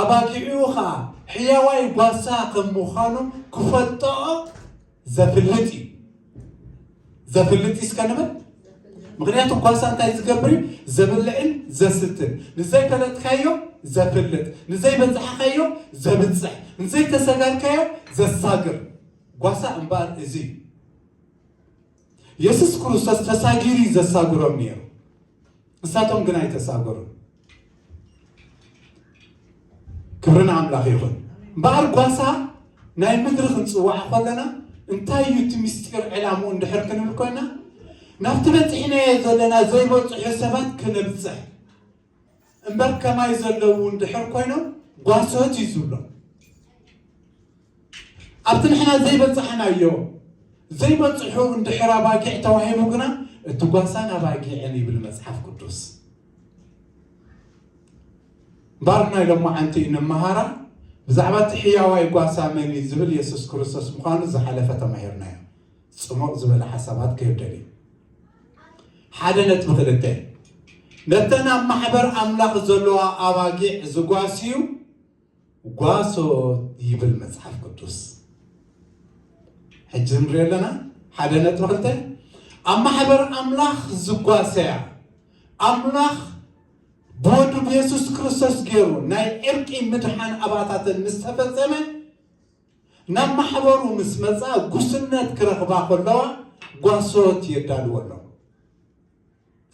ኣባጊዑ ኸዓ ሕያዋይ ጓሳ ከም ምዃኑ ክፈልጥኦ ዘፍልጥ እዩ። ዘፍልጥ እዩ እስከ ንበል። ምኽንያቱ ጓሳ እንታይ ዝገብር እዩ? ዘብልዕን ዘስትን። ንዘይፈለጥካዮ ዘፍልጥ፣ ንዘይበጻሕካዮ ዘብጽሕ፣ ንዘይተሰጋርካዮ ዘሳግር። ጓሳ እምበኣር እዚ እዩ። የሱስ ክርስቶስ ተሳጊሩ እዩ ዘሳግሮም ነይሩ። ንሳቶም ግን ኣይተሳገሩን። ክብሪ ንኣምላኽ ይኹን። እምበኣር ጓሳ ናይ ምድሪ ክንጽውዓ ከለና፣ እንታይ እዩ እቲ ምስጢር ዕላምኡ እንድሕር ክንብል ኮይና፣ ናብቲ በጺሕናዮ ዘለና ዘይበጽሑ ሰባት ክነብጽሕ እምበር፣ ከማይ ዘለዉ እንድሕር ኮይኖም ጓሶት እዩ ዝብሎም። ኣብቲ ንሕና ዘይበጻሕናዮ ዘይበጽሑ እንድሕር ኣባጊዕ ተዋሂቡ ግና፣ እቲ ጓሳን ኣባጊዕን ይብል መጽሓፍ ቅዱስ። እምበኣር ናይ ሎማዓንቲ እንመሃራ ብዛዕባ እቲ ሕያዋይ ጓሳ መን እዩ ዝብል የሱስ ክርስቶስ ምዃኑ ዝሓለፈ ተማሂርናዮ። ጽሙቕ ዝበለ ሓሳባት ክህብ ደልየ። ሓደ ነጥቢ ክልተ፣ ነተን ኣብ ማሕበር ኣምላኽ ዘለዋ ኣባጊዕ ዝጓስዩ ጓሶት ይብል መጽሓፍ ቅዱስ። ሕጂ ንሪኦ ኣለና። ሓደ ነጥቢ ክልተ፣ ኣብ ማሕበር ኣምላኽ ዝጓሰያ፣ ኣምላኽ ብወዱ ብየሱስ ክርስቶስ ገይሩ ናይ ዕርቂ ምድሓን ኣባታተን ምስ ተፈጸመ፣ ናብ ማሕበሩ ምስ መጻ ጉስነት ክረኽባ ከለዋ ጓሶት የዳልዎ ኣሎ።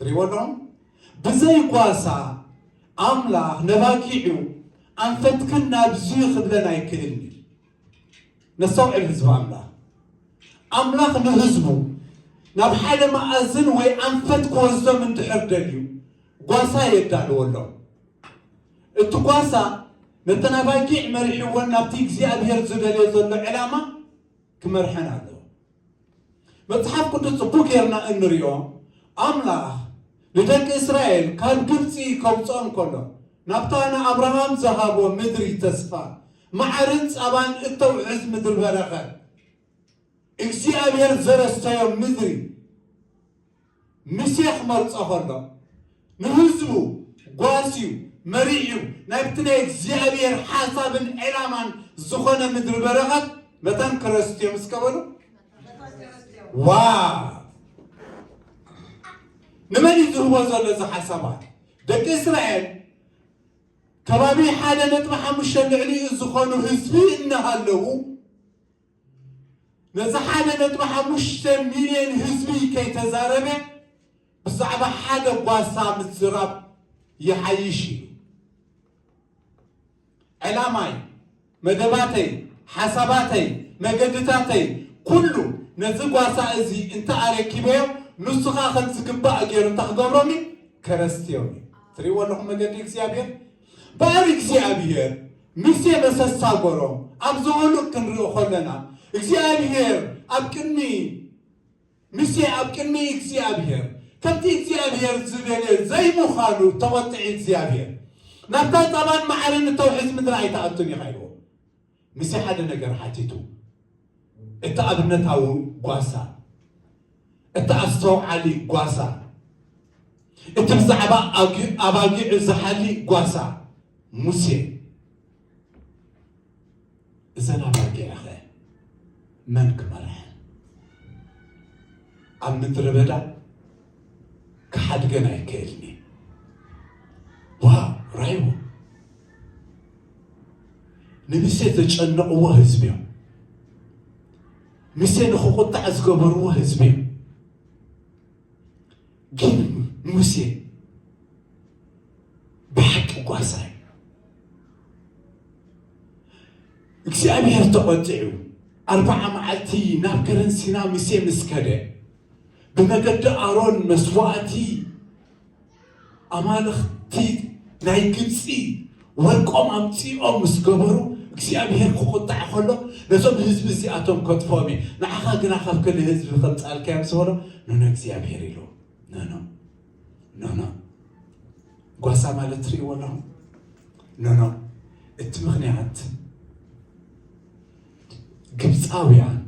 ትሪእዎ ኣለኹም? ብዘይ ጓሳ ኣምላኽ ነባጊዑ ኣንፈትክን ናብዚ ክብለን ኣይክእልን እዩ። ነስተውዕል ህዝቢ ኣምላኽ። ኣምላኽ ንህዝቡ ናብ ሓደ መኣዝን ወይ ኣንፈት ክወስዶም እንድሕር ደልዩ ጓሳ የዳልወሎም። እቲ ጓሳ ነተን ኣባጊዕ መሪሕወን ናብቲ እግዚኣብሔር ዝደልዮ ዘሎ ዕላማ ክመርሐን ኣለዎ። መጽሓፍ ቅዱስ ጽቡቅ ጌርና እንሪኦ፣ ኣምላኽ ንደቂ እስራኤል ካብ ግብጺ ከውጽኦም ከሎ፣ ናብታ ንኣብርሃም ዝሃቦ ምድሪ ተስፋ፣ መዓርን ጸባን እተውሕዝ ምድሪ በረኸት፣ እግዚኣብሔር ዘረስተዮ ምድሪ፣ ሙሴ ክመርጾ ከሎ፣ ንህዝቡ ጓስዩ መሪሕዩ ናብቲ ናይ እግዚኣብሔር ሓሳብን ዕላማን ዝኾነ ምድሪ በረኸት መታን ከረስትዮም እስከ በሉ። ዋ! ንመን እዩ ዝህቦ ዘሎ እዚ ሓሳባት? ደቂ እስራኤል ከባቢ ሓደ ነጥቢ ሓሙሽተ ልዕሊኡ ዝኾኑ ህዝቢ እናሃለዉ፣ ነዚ ሓደ ነጥቢ ሓሙሽተ ሚልዮን ህዝቢ ከይተዛረበ ብዛዕባ ሓደ ጓሳ ምዝራብ ይሓይሽ ኢሉ። ዕላማይ፣ መደባተይ፣ ሓሳባተይ፣ መገድታተይ፣ ኩሉ ነዚ ጓሳ እዚ እንተ ኣረኪበዮ፣ ንሱ ኸኣ ከም ዝግባእ ገይሩ እንተ ክገብሮም እዩ፣ ከረስትዮም እዩ። ትርእይዎ ኣለኹም መገዲ እግዚኣብሔር? በኣር እግዚኣብሔር ሙሴ መሰሳጎሮም ኣብ ዘወሉቅ ክንርኢ ከለና፣ እግዚኣብሔር ኣብ ቅድሚ ሙሴ ኣብ ቅድሚ እግዚኣብሔር ከምቲ እግዚኣብሔር ዝደልዮ ዘይምዃኑ ተቖጥዒ እግዚኣብሔር። ናብታ ጸባን መዓርን እተውሕዝ ምድሪ ኣይትኣቱን ኢኻ ኢልዎ። ሙሴ ሓደ ነገር ሓቲቱ። እቲ ኣብነታዊ ጓሳ፣ እቲ ኣስተውዓሊ ጓሳ፣ እቲ ብዛዕባ ኣጊ-፣ ኣባጊዑ ዝሓሊ ጓሳ ሙሴ። እዘን ኣባጊዕኸ መን ክመርሐን? ኣብ ምድረ በዳ ክሓድገን ኣይክእልን እዩ። ዋው፣ ራይዎ። ንሙሴ ዘጨነቕዎ ህዝቢ እዮም። ሙሴ ንኽቑጣዕ ዝገበርዎ ህዝቢ እዮም። ግን ሙሴ ብሓቂ ጓሳ እዩ። እግዚኣብሔር ተቖጢዑ፣ ኣርብዓ መዓልቲ ናብ ከረን ሲና ሙሴ ምስ ከደ፣ ብመገዲ ኣሮን መስዋእቲ ኣማልኽቲ ናይ ግብፂ ወርቆም ኣምፂኦም ምስ ገበሩ፣ እግዚኣብሔር ክቑጣዕ ከሎ፣ ነዞም ህዝቢ እዚኣቶም ከጥፍኦም እየ፣ ንዓኻ ግና ካብ ክሊ ህዝቢ ከምፃልካዮ ምስ በሎ፣ ኖኖ እግዚኣብሔር ኢሉ፣ ኖኖ፣ ኖኖ። ጓሳ ማለት ትርእይዎ ኣለኹም? ኖኖ። እቲ ምኽንያት፣ ግብፃውያን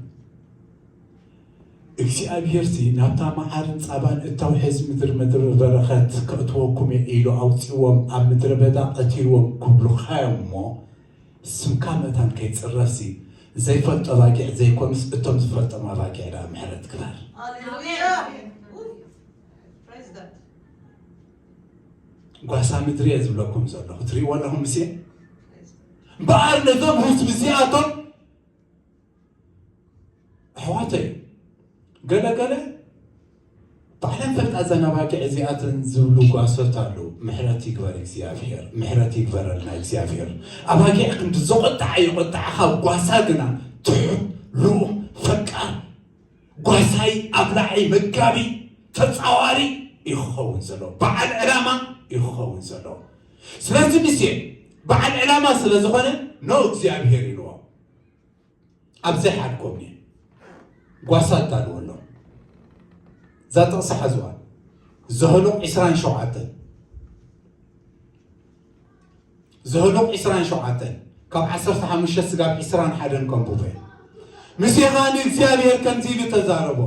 እግዚኣብሔርሲ ናብታ መዓርን ፃባን እተውሕዝ ምድሪ፣ ምድሪ በረኸት ከእትወኩም እየ ኢሉ ኣውፂዎም ኣብ ምድረ በዳ ቀቲልዎም ክብሉኻ እዮም እሞ፣ ስምካ መታን ከይፅረፍሲ ዘይፈልጦ ኣባጊዕ ዘይኮኑስ እቶም ዝፈልጦም ኣባጊዕ ደኣ ምሕረት ግበር። ሃሌሉያ። ፕሬዚዳንት። ጓሳ ምድሪ እየ ዝብለኩም ዘለኹ። ትርእይዎ ኣለኹም ሙሴ? እምበኣር ነዞም ህዝቢ እዚኣቶም ኣሕዋተይ፣ ገለ ገለ ባዕለን ፈልጣ ዘን ኣባጊዕ እዚኣተን ዝብሉ ጓሶት ኣለዉ። ምሕረት ይግበር እግዚኣብሔር፣ ምሕረት ይግበረልና እግዚኣብሔር። ኣባጊዕ ክንዲ ዘቖጥዓ ይቖጥዓኻ፣ ጓሳ ግና ትሑት፣ ልኡም፣ ፈቃር፣ ጓሳይ፣ ኣብላዒ፣ መጋቢ፣ ተጻዋሪ እዩ ክኸውን ዘለዎ። በዓል ዕላማ እዩ ክኸውን ዘለዎ። ስለዚ ሙሴ በዓል ዕላማ ስለ ዝኾነ፣ ኖ እግዚኣብሔር ኢልዎ። ኣብ ዘይሓድጎም እየ ጓሳ ኣዳልወሎም። እዛ ጥቕሲ ሓዝዋ። ዘህሉቕ ዕስራን ሸውዓተን። ዘህሉቕ ዕስራን ሸውዓተን፣ ካብ ዓሰርተ ሓሙሽተ ስጋብ ዕስራን ሓደን ከንብቦ እየ። ሙሴ ኸኣ ንእግዚኣብሔር ከምዚ ኢሉ ተዛረቦ፣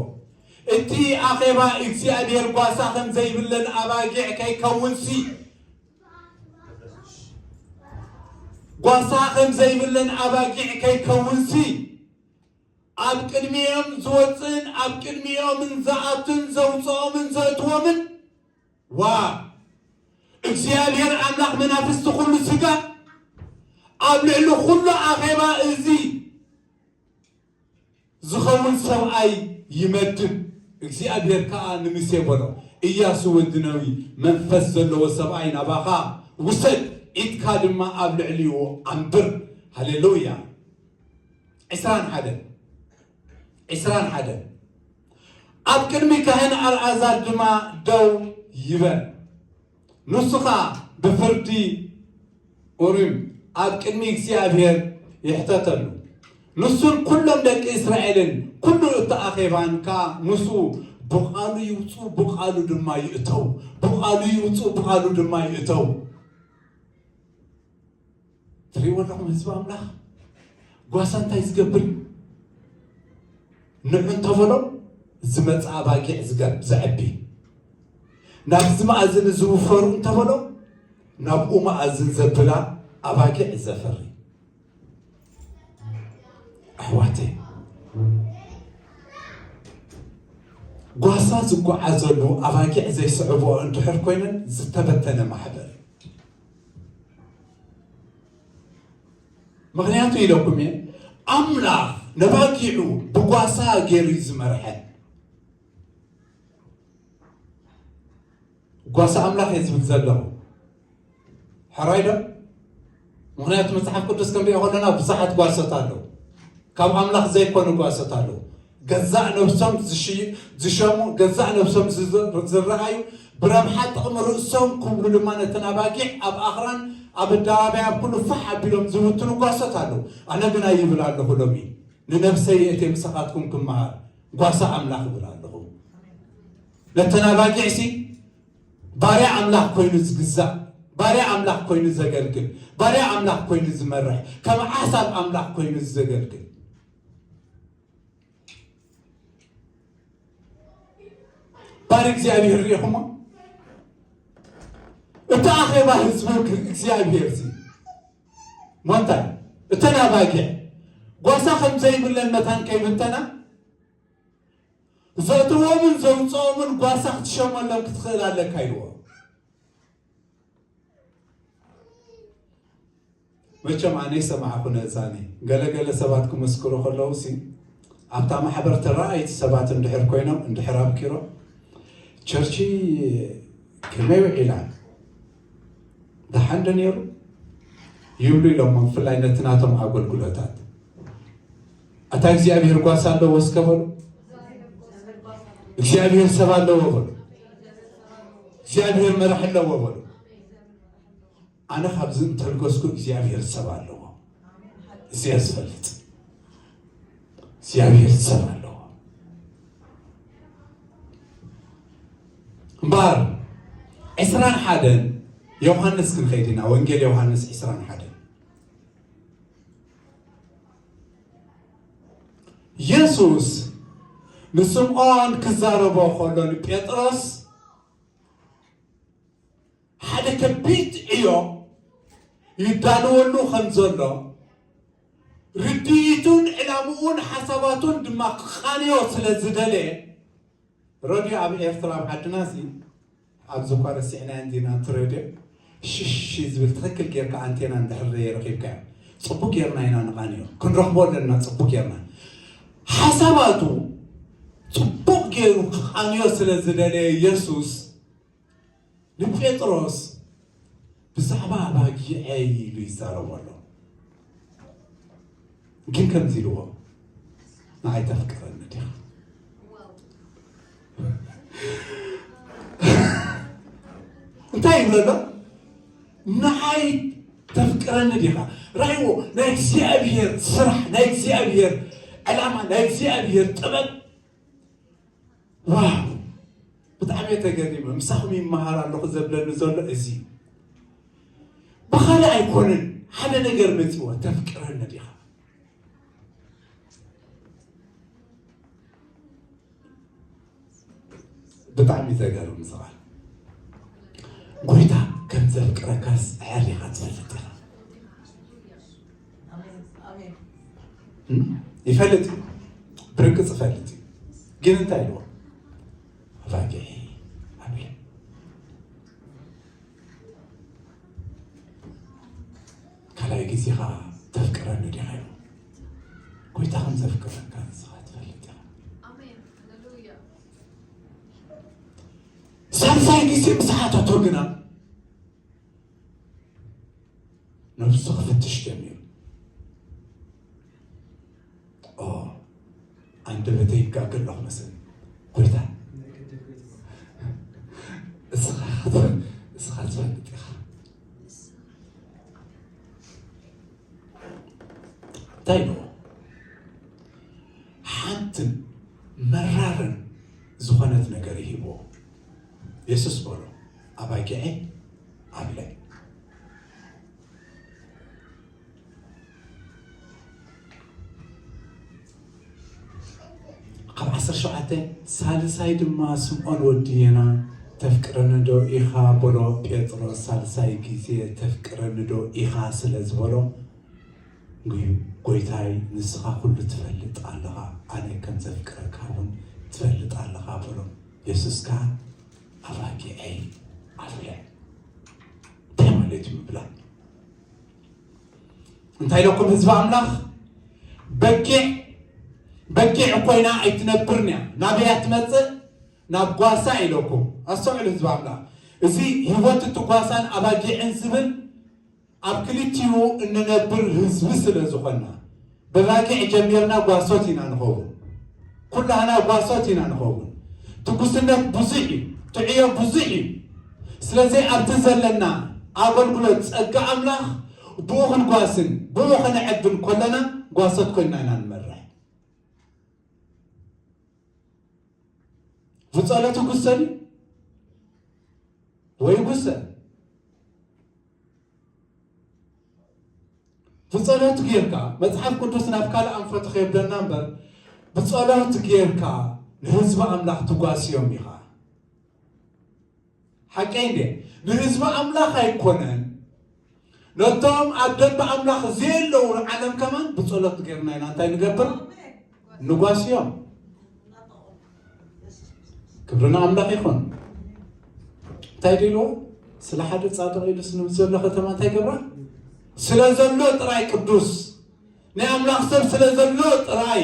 እቲ ኣኼባ እግዚኣብሔር ጓሳ ከም ዘይብለን ኣባጊዕ ከይከውንሲ፣ ጓሳ ከም ዘይብለን ኣባጊዕ ከይከውንሲ፣ ኣብ ቅድሚኦም ዝወፅእን ኣብ ቅድሚኦምን ዝኣቱን ዘውፅኦምን ዘእትዎምን፣ ዋ፣ እግዚኣብሔር ኣምላኽ መናፍስቲ ኩሉ ስጋ ኣብ ልዕሊ ኩሉ ኣኼባ እዚ ዝኸውን ሰብኣይ ይመድብ። እግዚኣብሔር ከኣ ንሙሴ በሎ፣ "እያሱ ወዲ ነዊ መንፈስ ዘለዎ ሰብኣይ ናባኻ ውሰድ፣ ኢድካ ድማ ኣብ ልዕሊኡ ኣንብር።" ሃሌሉያ። ዕስራን ሓደን፣ ዕስራን ሓደን። ኣብ ቅድሚ ካህን ኣልዓዛር ድማ ደው ይበል። ንሱ ኸኣ ብፍርዲ ኡሪም ኣብ ቅድሚ እግዚኣብሔር ይሕተተሉ። ንሱን ኩሎም ደቂ እስራኤልን ኩሉ እቲ ኣኼባን ከኣ ምስኡ ብቓሉ ይውጽኡ፣ ብቓሉ ድማ ይእተው፣ ብቓሉ ይውጽኡ፣ ብቓሉ ድማ ይእተው። ትሪእዎ ኣለኹም ህዝቢ ኣምላኽ? ጓሳ እንታይ ዝገብር እዩ? ንዑ እንተበሎም ዝመጽእ ኣባጊዕ ዝገብ-፣ ዘዕቢ፣ ናብዚ መኣዝን ዝውፈሩ እንተበሎም ናብኡ መኣዝን ዘብላ ኣባጊዕ ዘፈሪ። ኣሕዋተይ፣ ጓሳ ዝጓዓዘሉ ኣባጊዕ ዘይስዕቦ እንድሕር ኮይነን ዝተበተነ ማሕበር። ምኽንያቱ ኢለኩም እየ፣ ኣምላኽ ነባጊዑ ብጓሳ ገይሩ እዩ ዝመርሐን። ጓሳ ኣምላኽ እየ ዝብል ዘለኹ። ሕራይ ዶ? ምኽንያቱ መጽሓፍ ቅዱስ ክንሪኦ ከለና ብዙሓት ጓሶት ኣለዉ። ካብ ኣምላኽ ዘይኮኑ ጓሶት ኣለዉ። ገዛእ ነብሶም ዝሽይ-፣ ዝሸሙ፣ ገዛእ ነብሶም ዝዝ-፣ ዝረኣዩ፣ ብረብሓ ጥቕሚ ርእሶም ክብሉ ድማ ነተን ኣባጊዕ ኣብ ኣኽራን፣ ኣብ ኣደባባይ፣ ኣብ ኩሉ ፋሕ ኣቢሎም ዝብትኑ ጓሶት ኣለዉ። ኣነ ግን ኣይብል ኣለኹ ሎሚ፣ ንነብሰይ የእትየ ምሳኻትኩም ክመሃር ጓሳ ኣምላኽ እብል ኣለኹ። ነተን ኣባጊዕሲ ባርያ ኣምላኽ ኮይኑ ዝግዛእ፣ ባርያ ኣምላኽ ኮይኑ ዘገልግል፣ ባርያ ኣምላኽ ኮይኑ ዝመርሕ፣ ከም ዓሳብ ኣምላኽ ኮይኑ ዘገልግል። ባር እግዚኣብሔር ርኢኹሞ? እቲ ኣኼባ ህዝቢ እግዚኣብሔር ሲ ሞንታይ እተን ኣባጊዕ ጓሳ ከም ዘይብለን መታን ከይብተና ዘእትዎምን ዘውፅኦምን ጓሳ ክትሸመሎም ክትኽእል ኣለካ ኢልዎ። መቸም ኣነ ይሰማዕኩ ነፃኒ። ገለገለ ሰባት ክምስክሩ ከለዉ ሲ ኣብታ ማሕበር ተረኣይቲ ሰባት እንድሕር ኮይኖም እንድሕር ኣብኪሮም ቸርቺ ከመይ ውዒላ ደሓን ዶ ነይሩ ይብሉ ኢሎሞ። ብፍላይ ነቲ ናቶም ኣገልግሎታት ኣታ እግዚኣብሔር ጓሳ ኣለዎ እስከ በሉ። እግዚኣብሔር ሰብ ኣለዎ በሉ። እግዚኣብሔር መራሕ ኣለዎ በሉ። ኣነ ካብዚ እንተልገስኩ እግዚኣብሔር ሰብ ኣለዎ። እዚ እየ ዝፈልጥ። እግዚኣብሔር ሰብ ኣለዎ። እምበኣር ዕስራን ሓደን ዮሃንስ ክንኸይድ ኢና። ወንጌል ዮሃንስ ዕስራን ሓደን። የሱስ ንስምዖን ክዛረቦ ከሎ ንጴጥሮስ ሓደ ከቢድ ዕዮ ይዳለወሉ ከም ዘሎ ርድኢቱን ዕላምኡን ሓሳባቱን ድማ ክቃንዮ ስለ ዝደለየ ረድዮ ኣብ ኤርትራ ኣብ ዓድና እዚ ኣብዚ እኳ ረሲዕናዮ እንዲና እቲ ረድዮ ሽሽ ዝብል ትኽክል ጌርካ ኣንቴና እንድሕር ረኺብካዮ ጽቡቅ ጌርና ኢና ንቃንዮ ክንረኽቦ ኣለና ጽቡቅ ጌርና ሓሳባቱ ጽቡቅ ገይሩ ክቓንዮ ስለ ዝደለየ ኢየሱስ ንጴጥሮስ ብዛዕባ ኣባጊዐይ ኢሉ ይዛረቦ ኣሎ። ግን ከምዚ ኢልዎ፣ "ንዓይ ተፍቅረኒ ዲኻ?" እንታይ ይብሎ ኣሎ? "ንዓይ ተፍቅረኒ ዲኻ?" ራይዎ ናይ እግዚኣብሔር ስራሕ፣ ናይ እግዚኣብሔር ዕላማ፣ ናይ እግዚኣብሔር ጥበብ። ዋው! ብጣዕሚ እየ ተገሪመ። ምሳኹም ይመሃር ኣለኹ ዘብለኒ ዘሎ እዚ እዩ። ብኻልእ ኣይኮነን፣ ሓደ ነገር መጺዎ፣ "ተፍቅረኒ ዲኻ?" ብጣዕሚ ዘገርም ስራሕ። ጎይታ ከም ዘፍቅረካስ ኣዕሪኻ ትፈልጥ ኢኻ። እም? ይፈልጥ እዩ። ብርግጽ ይፈልጥ እዩ። ግን እንታይ ኢልዎ? "ኣባጊዐይ ኣብለ." ካልኣይ ግዜ ኸዓ "ተፍቅረኒ ዲኻ?" ኢሉ። ጎይታ ከም ዘፍቅረካ ንስኻ ትፈልጥ ኢኻ። ኣሜን። ሃሌሉያ። ሳልሳይ ግዜ ምስ ሓተቶ ግና ነብሱ ክፍትሽ ጀሚሩ። ኦ፣ ኣንደበተይ ይጋገ ኣለኹ መሰለኒ። ጎይታ፣ እስኻ፣ እስኻ ትፈልጥ ኢኻ። እንታይ ኢልዎ? ሓንትን መራርን ዝኾነት ነገር ይሂብዎ። የሱስ በሎ፣ "ኣባጊዐይ ኣብለ።" ካብ ዓሰርተ ሸውዓተ፣ ሳልሳይ ድማ ስምዖን ወዲ ዮና፣ "ተፍቅረኒ ዶ ኢኻ?" በሎ። ጴጥሮስ ሳልሳይ ግዜ "ተፍቅረኒ ዶ ኢኻ?" ስለ ዝበሎ፣ "ጎይ-፣ ጎይታይ፣ ንስኻ ኩሉ ትፈልጥ ኣለኻ፣ ኣነ ከም ዘፍቅረካ እውን ትፈልጥ ኣለኻ" በሎ። የሱስ ከኣ፣ "ኣባጊዐይ ኣብለ።" እንታይ ማለት እዩ ምብላዕ? እንታይ ኢለኩም ህዝቢ ኣምላኽ? በጊዕ፣ በጊዕ ኮይና ኣይትነብርን እያ። ናበይ እያ ትመጽእ? ናብ ጓሳ ኢለኩም። ኣስተውዕሉ ህዝቢ ኣምላኽ። እዚ ህይወት እቲ ጓሳን ኣባጊዕን ዝብል ኣብ ክልቲኡ እንነብር ህዝቢ ስለ ዝኾንና፣ ብባጊዕ ጀሚርና ጓሶት ኢና ንኸውን። ኩላህና ጓሶት ኢና ንኸውን። ትጉስነት ብዙሕ እዩ፣ ጥዕዮ ብዙሕ እዩ። ስለዚ ኣብቲ ዘለና ኣገልግሎት ጸጋ ኣምላኽ ብኡ ክንጓስን ብኡ ከነዕብን ከለና ጓሶት ኮይንና ኢና ንመርሕ። ብጸሎት ይጉሰል እዩ ወይ ይጉሰል? ብጸሎት ጌርካ፣ መጽሓፍ ቅዱስ ናብ ካልእ ኣንፈት ኸየብለና እምበር፣ ብጸሎት ጌርካ ንህዝቢ ኣምላኽ ትጓስዮም ኢኻ። ሓቀይ እንዴ? ንህዝቢ ኣምላኽ ኣይኮነን፣ ነቶም ኣብ ደንበ ኣምላኽ ዘየለዉ ዓለም ከማን ብጸሎት ጌርና ኢና እንታይ ንገብር? ንጓስዮም። ክብሪ ንኣምላኽ ይኹን። እንታይ ድልዎ? ስለ ሓደ ጻድቕ ኢሉስ ንብል ዘሎ ከተማ እንታይ ገብራ? ስለ ዘሎ ጥራይ ቅዱስ፣ ናይ ኣምላኽ ሰብ ስለ ዘሎ ጥራይ፣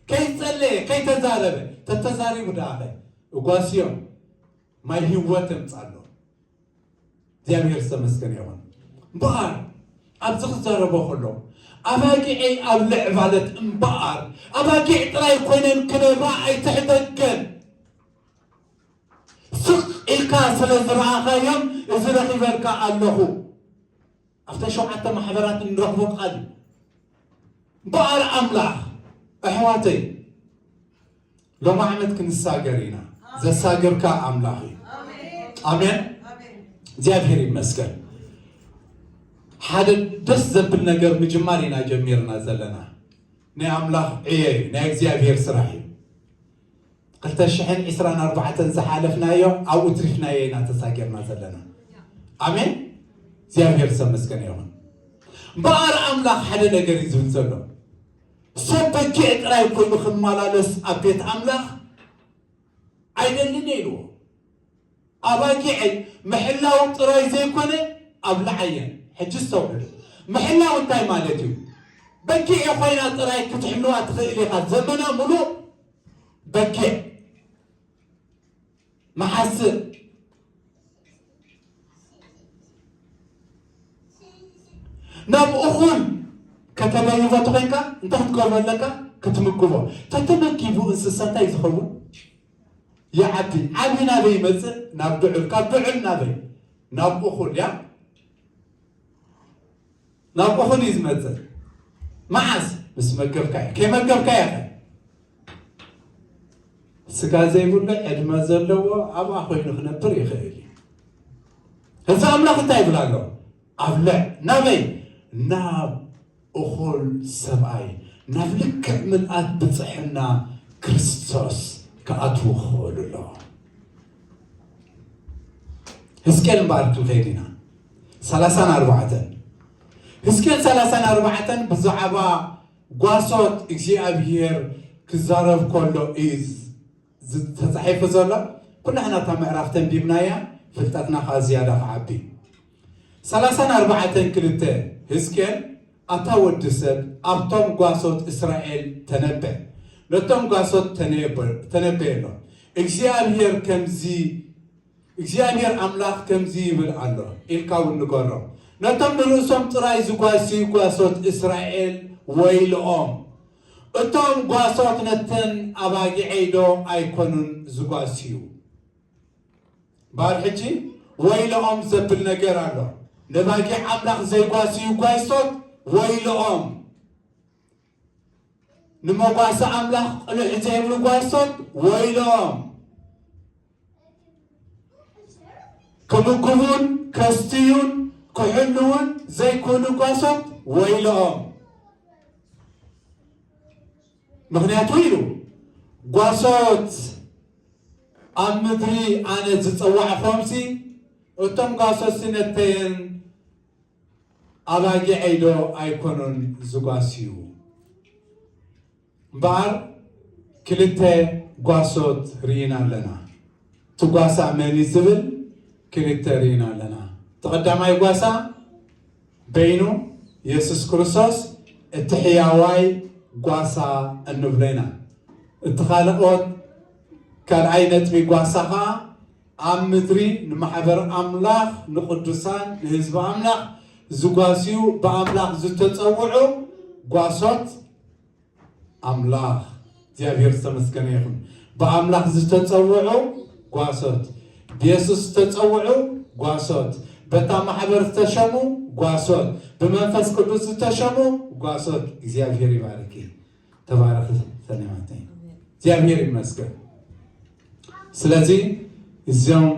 ከይጸለየ፣ ከይተዛረበ፣ ተተዛሪቡ ደኣ ኸ እጓስዮም፣ ማይ ህይወት የምጻሎ። እግዚኣብሔር ዝተመስገነ ይኹን። እምበኣር ኣብዚ ክዛረቦ ከሎ፣ ኣባጊዐይ ኣብ ልዕባለት እምበኣር፣ ኣባጊዕ ጥራይ ኮይነን ክነብራ ኣይትሕደገን። ስቕ ኢልካ ስለ ዝረኣኻዮም፣ እዚ ረኺበልካ ኣለኹ። ኣብተን ሸውዓተ ማሕበራት እንረኽቦ ቃል እዩ። እምበኣር ኣምላኽ፣ ኣሕዋተይ፣ ሎሚ ዓመት ክንሳገር ኢና። ዘሳግርካ ኣምላኽ እዩ። ኣሜን። እግዚኣብሔር ይመስገን። ሓደ ደስ ዘብል ነገር ምጅማር ኢና ጀሚርና ዘለና። ናይ ኣምላኽ ዕዮ እዩ፣ ናይ እግዚኣብሔር ስራሕ እዩ። ክልተ ሽሕን ዕስራን ኣርባዕተን ዝሓለፍናዮ ኣብኡ ትሪፍናዮ ኢና ተሳጊርና ዘለና። ኣሜን። እግዚኣብሔር ዝተመስገነ ይኹን። እምበኣር ኣምላኽ ሓደ ነገር እዩ ዝብል ዘሎ። ሰብ በጊዕ ጥራይ ኮይኑ ክመላለስ ኣብ ቤት ኣምላኽ ኣይደልን እየ ኢልዎ። ኣባጊዐይ ምሕላው ጥራይ ዘይኮነ ኣብልዓየን። ሕጂ ኣስተውዕሉ። ምሕላው እንታይ ማለት እዩ? በጊዕ ኮይና ጥራይ ክትሕልዋ ትኽእል ኢኻ። ዘመና ሙሉእ በጊዕ። መሓስእ ናብ እኹል ከተደይቦ ተኾይንካ እንታይ ክትገብሮ ኣለካ? ክትምግቦ። ተተመጊቡ እንስሳ እንታይ ዝኸውን? ይዓቢ። ዓቢ ናበይ ይመጽእ? ናብ ድዑል። ካብ ድዑል ናበይ? ናብ እኹል። ያ ናብ እኹል እዩ ዝመጽእ። መዓስ? ምስ መገብካዮ። ከይመገብካዮ ኸ? ስጋ ዘይብሉ ዕድመ ዘለዎ ኣብኣ ኮይኑ ክነብር ይኽእል እዩ። እዚ ኣምላኽ እንታይ ይብል ኣሎ? ኣብልዕ። ናበይ? ናብ እኹል ሰብኣይ፣ ናብ ልክዕ ምልኣት ብፅሕና ክርስቶስ ክኣትዉ ክኽእሉ ኣለዎ። ህዝቅኤል እምበኣር ክንኸይድ ኢና። ሰላሳን ኣርባዕተን። ህዝቅኤል ሰላሳን ኣርባዕተን ብዛዕባ ጓሶት እግዚኣብሔር ክዛረብ ከሎ እዩ ዝ-፣ ተጻሒፉ ዘሎ። ኩላህና እታ ምዕራፍ ተንቢብናያ፣ ፍልጠትና ከኣ ዝያዳ ክዓቢ። ሰላሳን ኣርባዕተን ክልተ። ህዝቅኤል፣ ኣታ ወዲ ሰብ፣ ኣብቶም ጓሶት እስራኤል ተነበ። ነቶም ጓሶት ተነበ-፣ ተነበየሎም። እግዚኣብሔር ከምዚ እግዚኣብሔር ኣምላኽ ከምዚ ይብል ኣሎ ኢልካ እውን ንገሮም። ነቶም ንርእሶም ጥራይ ዝጓስዩ ጓሶት እስራኤል ወይልኦም። እቶም ጓሶት ነተን ኣባጊዐይ ዶ ኣይኮኑን ዝጓስዩ? እምበኣር ሕጂ ወይልኦም ዘብል ነገር ኣሎ። ነባጊዕ ኣምላኽ ዘይጓስዩ ጓሶት ወይልኦም። ንመጓሰ ኣምላኽ ቅልዕ ዘይብሉ ጓሶት ወይልኦም። ክምግቡን ከስትዩን ክሕልዉን ዘይክእሉ ጓሶት ወይልኦም። ምኽንያቱ ኢሉ፣ ጓሶት ኣብ ምድሪ ኣነ ዝጸዋዕኾምሲ፣ እቶም ጓሶትሲ ነተየን ኣባጊዐይ ዶ ኣይኮኑን ዝጓስዩ? እምበኣር ክልተ ጓሶት ርኢና ኣለና። እቲ ጓሳ መን እዩ ዝብል ክልተ ርኢና ኣለና። እቲ ቀዳማይ ጓሳ በይኑ የሱስ ክርስቶስ እቲ ሕያዋይ ጓሳ እንብሎ ኢና። እቲ ካልኦት ካልኣይ ነጥቢ ጓሳ ኸኣ ኣብ ምድሪ ንማሕበር ኣምላኽ፣ ንቅዱሳን፣ ንህዝቢ ኣምላኽ ዝጓስዩ ብኣምላኽ ዝተጸውዑ ጓሶት ኣምላኽ። እግዚኣብሔር ዝተመስገነ ይኹን። ብኣምላኽ ዝተጸውዑ ጓሶት፣ ብየሱስ ዝተጸውዑ ጓሶት፣ በታ ማሕበር ዝተሸሙ ጓሶት፣ ብመንፈስ ቅዱስ ዝተሸሙ ጓሶት። እግዚኣብሔር ይባርኪ። ተባረኺ ሰሌማተይ። እግዚኣብሔር ይመስገን። ስለዚ እዚኦም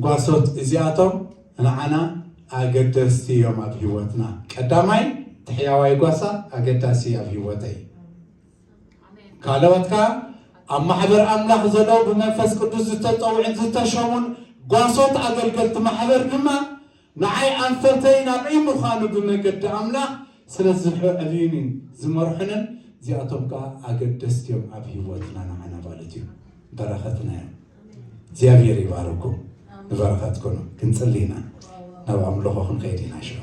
ጓሶት እዚኣቶም ንዓና ኣገደስቲ እዮም ኣብ ህይወትና። ቀዳማይ እቲ ሕያዋይ ጓሳ ኣገዳሲ ኣብ ህይወተይ። ካልኦት ከኣ ኣብ ማሕበር ኣምላኽ ዘለዉ ብመንፈስ ቅዱስ ዝተጸውዑን ዝተሸሙን ጓሶት ኣገልገልቲ ማሕበር ድማ ንዓይ ኣንፈተይን ኣበይ ምዃኑ ብመገዲ ኣምላኽ ስለ ዝዕብዩንን ዝመርሑንን እዚኣቶም ከኣ ኣገደስቲ እዮም ኣብ ህይወትና ንዓና ማለት እዩ። በረኸትና እዮም። እግዚኣብሔር ይባርኩም። ንበረኸት ኩኑ። ክንጽሊ ኢና። ናብ ኣምልኾ ክንኸይድ ኢና ሽዑ።